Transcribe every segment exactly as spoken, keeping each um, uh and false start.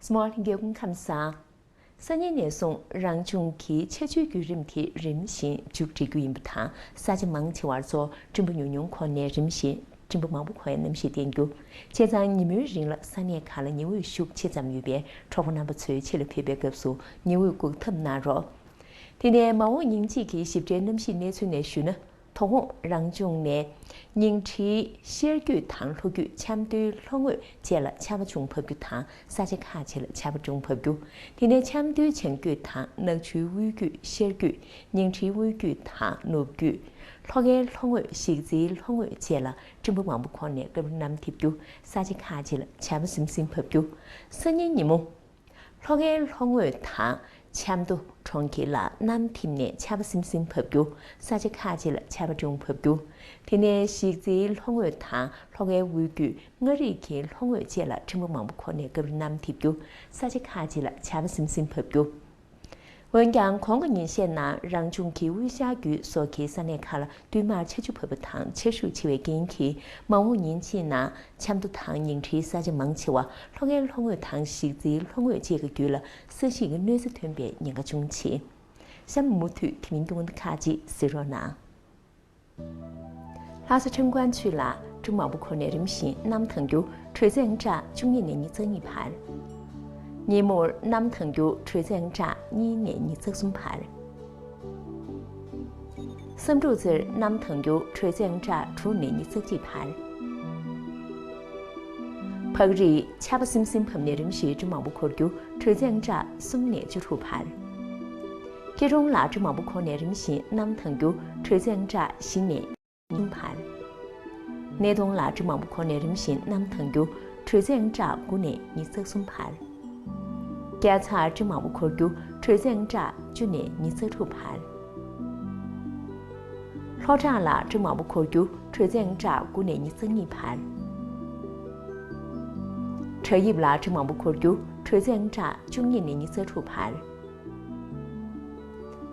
སྨོན་ལྷ་རྒྱལ་ཁོང་ཁམས་བཟང་། སང་ཉིན་ནས་བཟུང་རང་བྱུང་གི་ཆར་ཆུའི་བརྒྱུད་རིམ་དེ་རིམ་བཞིན་མཇུག་སྒྲིལ་རྒྱུ་ཡིན་པ་དང་། ས་ཆ་མང་ཆེ་བར་མཚོ་སྤྲིན་པ་ཉུང་ཉུང་ཁོ་ནས་རིམ་བཞིན་སྤྲིན་པ་མང་པོ་འཁོར་ཡ་གནམ་གཤིས་བསྟན་རྒྱུ། བྱས་ཙང་ཉིན་མོའི་རིང་ལ་ས་གནས་ཁག་ལ་ཉི་འོད་ཤུགས་ཆེ་ཙམ་ཡོད་པས། གྲོགས་པོ་རྣམ་པ་ཚོས་ཕྱི་ལ་ཕེབས་པའི་སྐབས་སུ་ཉི་འོད་སྒུག་ཐབས་གནང་རོགས། དེ་ནས་མ་འོངས་ཉིན་གཅིག་གི་ཞིབ་ཕྲའི་གནམ་གཤིས་གནས་ཚུལ་ནས་ཞུས་ན། དོ་དགོང་རང་བྱུང་ནས་ཉིང་ཁྲིའི་ཤར་རྒྱུད་དང་ལྷོ་རྒྱུད། ཆབ་མདོའི་ལྷོ་ངོས་བཅས་ལ་ཆར་པ་ཆུང་བབས་རྒྱུ་དང་། ས་ཆ་ཁག་ཅིག་ལ་ཆར་པ་ཆུང་བབས་རྒྱུ། དེ་ནས་ཆབ་མདོའི་བྱང་རྒྱུད་དང་ནག་ཆུའི་དབུས་རྒྱུད། ཤར་རྒྱུད། ཉིང་ཁྲིའི་དབུས་རྒྱུད་དང་ནུབ་རྒྱུད། ལྷོ་ཁའི་ལྷོ་ངོས། གཞིས་རྩེའི་ལྷོ་ངོས་བཅས་ལ་སྤྲིན་པ་མང་པོ་འཁོར་ནས་སྐབས་རེ་གནམ་འཐིབས་རྒྱུ། ས་ཆ་ཁག་ཅིག་ལ་ཆར་པ་སིམ་སིམ་བབས་རྒྱུ། སང་ཉིན་ཉིན་མོ། ལྷོ་ཁའི་ལྷོ་ངོས་དང་ཆབ་མདོ་གྲོང་ཁྱེར་ལ་གནམ་འཐིབས་ནས་ཆར་པ་སིམ་སིམ་བབས་རྒྱུ། ས་ཆ་ཁག་ཅིག་ལ་ཆར་པ་ཆུང་བབས་རྒྱུ། དེ་ནས་གཞིས་རྩེའི་ལྷོ་ངོས་དང་ལྷོ་ཁའི་དབུས་རྒྱུད། མངའ་རིས་ཀྱི་ལྷོ་ངོས་བཅས་ལ་སྤྲིན་པ་མང་པོ་འཁོར་ནས་སྐབས་རེ་གནམ་འཐིབས་རྒྱུ། ས་ཆ་ཁག་ཅིག་ལ་ཆར་པ་སིམ་སིམ་བབས་རྒྱུ། འོན་ཀྱང་གོང་གི་ཉིན་ཤས་ནང་རང་བྱུང་གི་དབུས་ཤར་རྒྱུད་སོགས་ཀྱི་ས་གནས་ཁག་ལ་བསྟུད་མར་ཆར་ཆུ་བབས་པ་དང་ཆར་ཤུགས་ཆེ་བའི་རྐྱེན་གྱིས། མ་འོངས་ཉིན་གཅིག་ནང་ཆབ་མདོ་དང་ཉིང་ཁྲིའི་ས་ཆ་མང་ཆེ་བ། ལྷོ་ཁའི་ལྷོ་ངོས་དང་གཞིས་རྩེའི་ལྷོ་ངོས་བཅས་ཀྱི་རྒྱུད་ལ་ས་གཞིས་ཀྱི་གནོད་འཚེ་ཐོན་པའི་ཉེན་ཁ་འབྱུང་ཆེ། གཤམ་མུ་མཐུད་དེ་མིན་གྱི་འོད་ཁག་ཅིག་གཟིགས་རོགས་གནང་། ལྷ་ས་ཁྲེང་ཀོན་ཆུས་ལ་སྤྲིན་མང་པོ་འཁོར་ནས་རིམ་བཞིན་གནམ་ཐང་རྒྱུ། དྲོད་ཚད་ཨང་གྲངས་བཅུ་གཉིས་ནས་ཉི་ཤུ་རྩ་གཉིས་བར། ཉིན་མོར་གནམ་ཐང་རྒྱུ། དྲོད་ཚད་ཨང་གྲངས་གཉིས་ནས་ཉི་ཤུ་རྩ་གསུམ་བར། བསམ་གྲུབ་རྩེར་གནམ་ཐང་རྒྱུ། དྲོད་ཚད་ཨང་གྲངས་དྲུག་ནས་ཉི་ཤུ་རྩ་གཅིག་བར། བག་རིས་ཆར་པ་སིམ་སིམ་བབས་ནས་རིམ་བཞིན་སྤྲིན་མང་པོ་འཁོར་རྒྱུ། དྲོད་ཚད་ཨང་གྲངས་གསུམ་ནས་བཅུ་དྲུག་བར། སྐྱིད་གྲོང་ལ་སྤྲིན་མང་པོ་འཁོར་ནས་རིམ་བཞིན་གནམ་ཐང་རྒྱུ། དྲོད་ཚད་ཨང་གྲངས་བཞི་ནས་ཉིན་བར། སྣེ་གདོང་ལ་སྤྲིན་མང་པོ་འཁོར་ནས་རིམ་བཞིན་གནམ་ཐང་རྒྱུ། དྲོད་ཚད་ཨང་གྲངས་དགུ་ནས་ཉི་ཤུ་རྩ་གསུམ་བར། བརྒྱ་རྩར་སྤྲིན་མང་པོ་འཁོར་རྒྱུ། དྲོད་ཚད་ཨང་གྲངས་བཅུ་ནས་ཉི་ཤུ་རྩ་དྲུག་བར། ལྷོ་བྲག་ལ་སྤྲིན་མང་པོ་འཁོར་རྒྱུ། དྲོད་ཚད་ཨང་གྲངས་དགུ་ནས་ཉི་ཤུ་རྩ་གཉིས་བར། བྲག་གཡབ་ལ་སྤྲིན་མང་པོ་འཁོར་རྒྱུ། དྲོད་ཚད་ཨང་གྲངས་བཅུ་གཉིས་ནས་ཉི་ཤུ་རྩ་དྲུག་བར།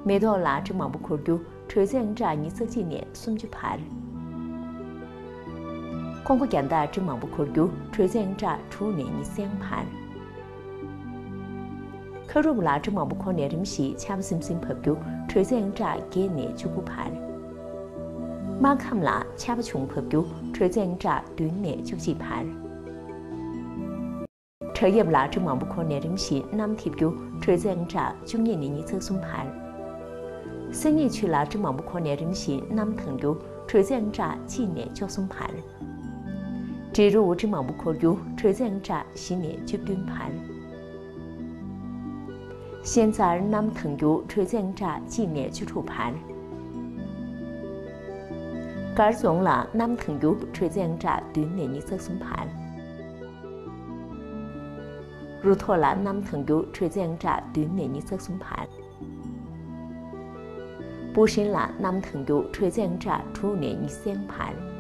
མེ་ཏོག་ལ་སྤྲིན་མང་པོ་འཁོར་རྒྱུ། དྲོད་ཚད་ཨང་གྲངས་ཉི་ཤུ་རྩ་གཅིག་ནས་སུམ་ཅུ་བར། ཀོང་པོ་རྒྱ་སྟག་སྤྲིན་མང་པོ་འཁོར་རྒྱུ། དྲོད་ཚད་ཨང་གྲངས་དྲུག་ནས་ཉི་ཤུ་རྩ་ལྔ་བར། ཁ་རུབ་ལ་སྤྲིན་མང་པོ་འཁོར་ནས་རིམ་བཞིན་ཆར་པ་སིམ་སིམ་བབས་རྒྱུ། དྲོད་ཚད་ཨང་གྲངས་བརྒྱད་ནས་བཅུ་དགུ་བར། སྨར་ཁམས་ལ་ཆར་པ་ཆུང་བབས་རྒྱུ། དྲོད་ཚད་ཨང་གྲངས་བདུན་ནས་བཅུ་གཅིག་བར། བྲག་གཡབ་ལ་སྤྲིན་མང་པོ་འཁོར་ནས་རིམ་བཞིན་གནམ་འཐིབས་རྒྱུ། དྲོད་ཚད་ཨང་གྲངས་བཅུ་གཉིས་ནས་ཉི་ཤུ་རྩ་གསུམ་བར། སེང་གེ་ཆུ་ལ་སྤྲིན་མང་པོ་འཁོར་ནས་རིམ་བཞིན་གནམ་ཐང་རྒྱུ། དྲོད་ཚད་ཨང་གྲངས་གཅིག་ནས་བཅུ་གསུམ་བར། འབྲི་རུ་སྤྲིན་མང་པོ་འཁོར་རྒྱུ། དྲོད་ཚད་ཨང་གྲངས་བཞི་ནས་བཅུ་བདུན་བར། ཤན་རྩར་གནམ་ཐང་རྒྱུ། དྲོད་ཚད་ཨང་གྲངས་གཅིག་ནས་བཅུ་དྲུག་བར། སྒར་རྫོང་ལ་གནམ་ཐང་རྒྱུ། དྲོད་ཚད་ཨང་གྲངས་བདུན་ནས་ཉི་ཤུ་རྩ་གསུམ་བར། རུ་ཐོག་ལ་གནམ་ཐང་རྒྱུ། དྲོད་ཚད་ཨང་གྲངས་བདུན་ནས་ཉི་ཤུ་རྩ་གསུམ་བར། སྤུ་ཧྲེང་ལ་གནམ་ཐང་རྒྱུ། དྲོད་ཚད་ཨང་གྲངས་དྲུག་ནས་ཉི་ཤུ་རྩ་ལྔ་བར།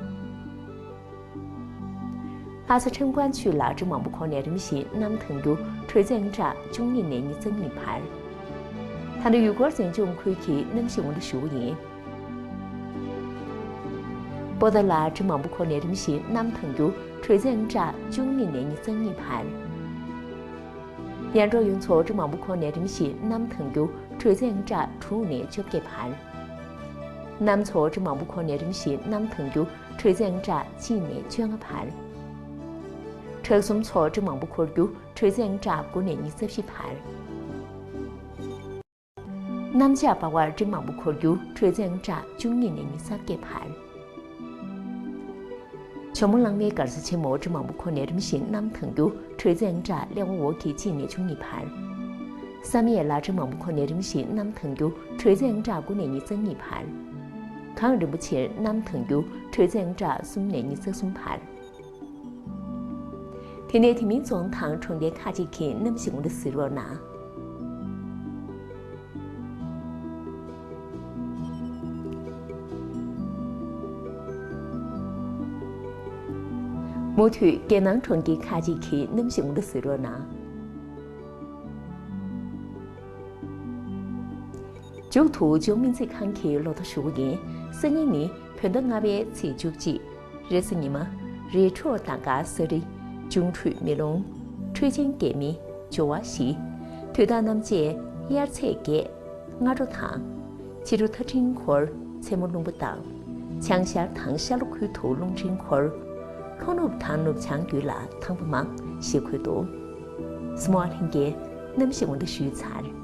ལྷ་ས་ཁྲེང་ཀོན་ཆུས་ལ་སྤྲིན་མང་པོ་འཁོར་ནས་རིམ་བཞིན་གནམ་ཐང་རྒྱུ། དྲོད་ཚད་ཨང་གྲངས་བཅུ་གཉིས་ནས་ཉི་ཤུ་རྩ་གཉིས་བར། ད་ལྟ་ཡུལ་སྐོར་འཛིན་སྐྱོང་ཁུལ་གྱི་གནམ་གཤིས་འོང་ལ་ཞུ་བ་ཡིན། པོ་ཏཱ་ལ་སྤྲིན་མང་པོ་འཁོར་ནས་རིམ་བཞིན་གནམ་ཐང་རྒྱུ། དྲོད་ཚད་ཨང་གྲངས་བཅུ་གཉིས་ནས་ཉི་ཤུ་རྩ་གཉིས་བར། ཡར་འབྲོག་གཡུ་མཚོ་སྤྲིན་མང་པོ་འཁོར་ནས་རིམ་བཞིན་གནམ་ཐང་རྒྱུ། དྲོད་ཚད་ཨང་གྲངས་དྲུག་ནས་བཅོ་བརྒྱད་བར། གནམ་མཚོ་སྤྲིན་མང་པོ་འཁོར་ནས་རིམ་བཞིན་གནམ་ཐང་རྒྱུ། དྲོད་ཚད་ཨང་གྲངས་གཅིག་ནས་བཅོ་ལྔ་བར། བྲག་གསུམ་མཚོ་སྤྲིན་མང་པོ་འཁོར་རྒྱུ། དྲོད་ཚད་ཨང་གྲངས་དགུ་ནས་ཉི་ཤུ་རྩ་བཞི་བར། གནམ་ལྕགས་འབར་བ་སྤྲིན་མང་པོ་འཁོར་རྒྱུ། དྲོད་ཚད་ཨང་གྲངས་བཅུ་གཉིས་ནས་ཉི་ཤུ་རྩ་བརྒྱད་བར། ཇོ་མོ་གླང་མའི་མགར་ས་ཆེན་མོ་སྤྲིན་མང་པོ་འཁོར་ནས་རིམ་བཞིན་གནམ་ཐང་རྒྱུ། དྲོད་ཚད་ཨང་གྲངས་ཀླད་པ་འོག་གི་གཅིག་ནས་བཅུ་གཉིས་བར། བསམ་ཡས་ལ་སྤྲིན་མང་པོ་འཁོར་ནས་རིམ་བཞིན་གནམ་ཐང་རྒྱུ། དྲོད་ཚད་ཨང་གྲངས་དགུ་ནས་ཉི་ཤུ་རྩ་གཉིས་བར། གངས་རིན་པོ་ཆེར་གནམ་ཐང་རྒྱུ། དྲོད་ཚད་ཨང་གྲངས་གསུམ་ནས་ཉི་ཤུ་རྩ་གསུམ་བར། དེ་ནས་དེ་མིན་རྫོང་དང་གྲོང་རྡལ་ཁག་ཅིག་གི་གནམ་གཤིས་འོང་ལ་གཟིགས་རོགས་གནང་། མུ་མཐུད་རྒྱལ་ནང་གྲོང་ཁྱེར་ཁག་ཅིག་གི་གནམ་གཤིས་འོང་ལ་གཟིགས་རོགས་གནང་། མཇུག་ཏུ་ལྗོངས་སྨན་རྩིས་ཁང་གི་ལོ་ཐོ་ཞུ་བ་ཡིན། སང་ཉིན་ནི་བོད་ཟླ་ལྔ་པའི་ཚེས་བཅུ་གཅིག་རེས་གཟའ་ཉི་མ། རེས་འཁྲུག་དང་དཀར་ས་རི། འབྱུང་འཕྲོད་མེ་ལོང་། འཕྲུལ་ཆེན་རྒྱལ་མི། སྦྱོར་བ་བཞི། དུས་རྟགས་རྣམ་བཅད་དབྱར་ཚེས་བརྒྱད། སྔ་དྲོ་དང་། ཕྱི་དྲོ་ཐག་འཕྲིན་འཁོར། མཚན་མོ་རླུང་བུ་ལྡང་། བྱང་ཤར་དང་ཤར་ལྷོ་ཁུལ་དུ་རླུང་འཕྲིན་འཁོར། ལྷོ་ནུབ་དང་ནུབ་བྱང་རྒྱུད་ལ་དྭངས་པ་མང་ཞེས་འཁོད་འདུག། གཟིགས་མོ་བ་ལྷན་རྒྱས། གནམ་གཤིས་འོད་ཟེར་ཞུས་ཚར།